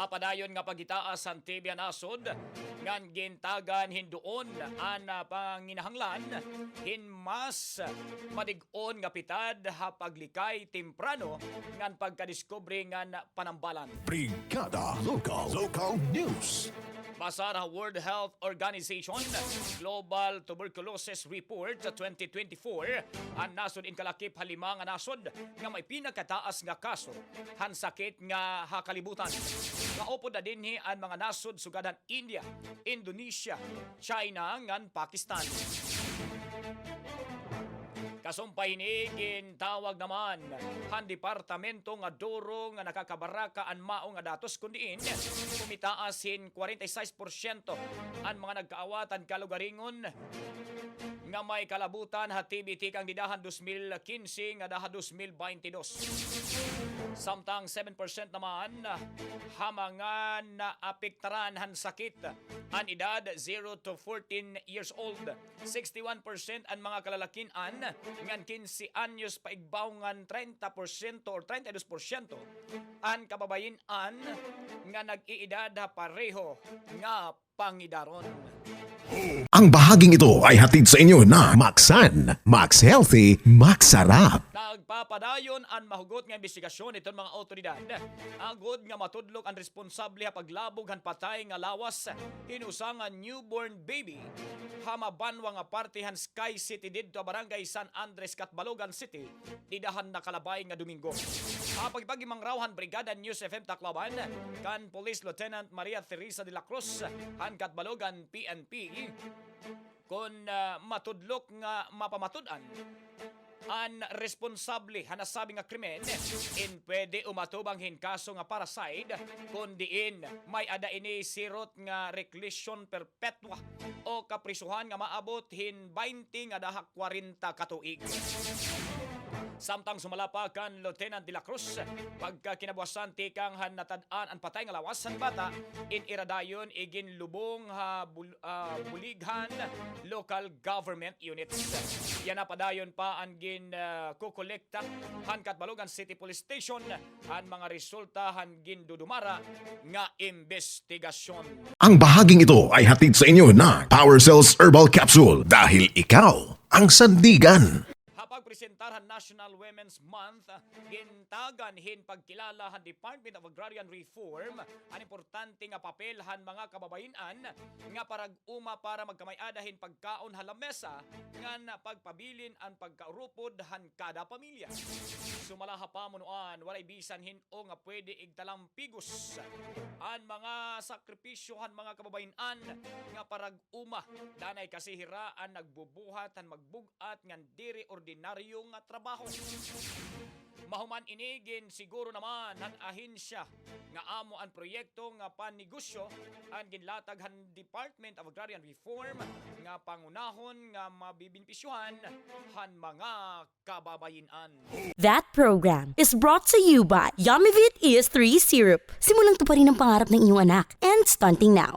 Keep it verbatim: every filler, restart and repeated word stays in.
Ha padayon nga paghitaas han T B han nasod, ngan gintagan hin duon an, ah, panginahanglan hin mas madig-on nga pitad ha paglikay temprano ngan pagkadiskubre ngan panambalan. Brigada Local, Local News. Basar ha World Health Organization Global Tuberculosis Report twenty twenty-four, an nasod in kalakip ha lima nga nasod nga may pinakataas nga kaso han sakit nga ha kalibutan. Kaupod na dinhi an mga nasod sugad han India, Indonesia, China, ngan Pakistan. Kasumpay hini, gintawag naman han departamento nga duro nga nakakabaraka an mao nga datos, kun diin kumitaas hin kwarenta y sais porsyento an mga nagkaawat han kalugaringon nga may kalabutan ha T B tikang dida han dos mil kinse ngada ha dos mil baynte dos. Samtang seven percent naman ha mga naapektaran han sakit an edad zero to fourteen years old. Sixty-one percent an mga kalalakin-an ngan kinse anyos paigbaw ngan treinta porsyento or treinta y dos porsyento an kababayin-an nga nag-iedad ha pareho nga pangidaron. Ang bahaging ito ay hatid sa inyo ng Maxan. Max Healthy, Max Sarap. Nagpapadayon an mahugot nga imbestigasyon iton mga awtoridad agod nga matudlok an responsable ha paglabog han patay nga lawas hin usa nga newborn baby ha mabanwa nga parte han Sky City didto ha Barangay San Andres, Catbalogan City, dida han nakalabay nga Domingo. Ha pakighimangraw han Brigada News F M Tacloban kan Police Lieutenant Maria Teresa de la Cruz han Catbalogan P N P, kon, ah, matudlok nga mapamatud-an an responsable han nasabi nga krimen, in pwede umatubang hin kaso nga parricide, kon diin may-ada ini sirot nga reclusion perpetua o kaprisuhan nga maabot hin baynte ngada ha kwarenta ka tuig. Samtang sumala pa kan Lieutenant de la Cruz, pagkakinabuwasan tikang han natad-an an patay nga lawas han bata, in ira dayon iginlubong ha bul-, ah, bulighan local government units. Yana padayon pa an gin, ah, kokolekta han Catbalogan City Police Station an mga resulta han gindudumara nga imbestigasyon. Ang bahaging ito ay hatid sa inyo ng Power Cells Herbal Capsule, dahil ikaw ang sandigan. Ha pagpresentar han National Women's Month, gintagan hin pagkilala han Department of Agrarian Reform an importante nga papel han mga kababayin-an nga parag-uma para magkamay-ada hin pagkaon ha lamesa ngan pagpabilin an pagkaurupod han kada pamilya. Sumala ha pamunuan, walay bisan hin-o nga pwede igtalampigos an mga sakripisyo han mga kababayin-an nga parag-uma, danay kasi hira an nagbubuhat han magbug-at ngan diri ordinaryo nga trabaho. Mahuman ini, ginsiguro naman han ahensya nga amo an proyekto nga pannegosyo an ginlatag han Department of Agrarian Reform nga pangunahon nga mabibenepisyohan han mga kababayin-an. That program is brought to you by Yummyvit E S three Syrup. Simulang tuparin ang pangarap ng iyong anak. End stunting now.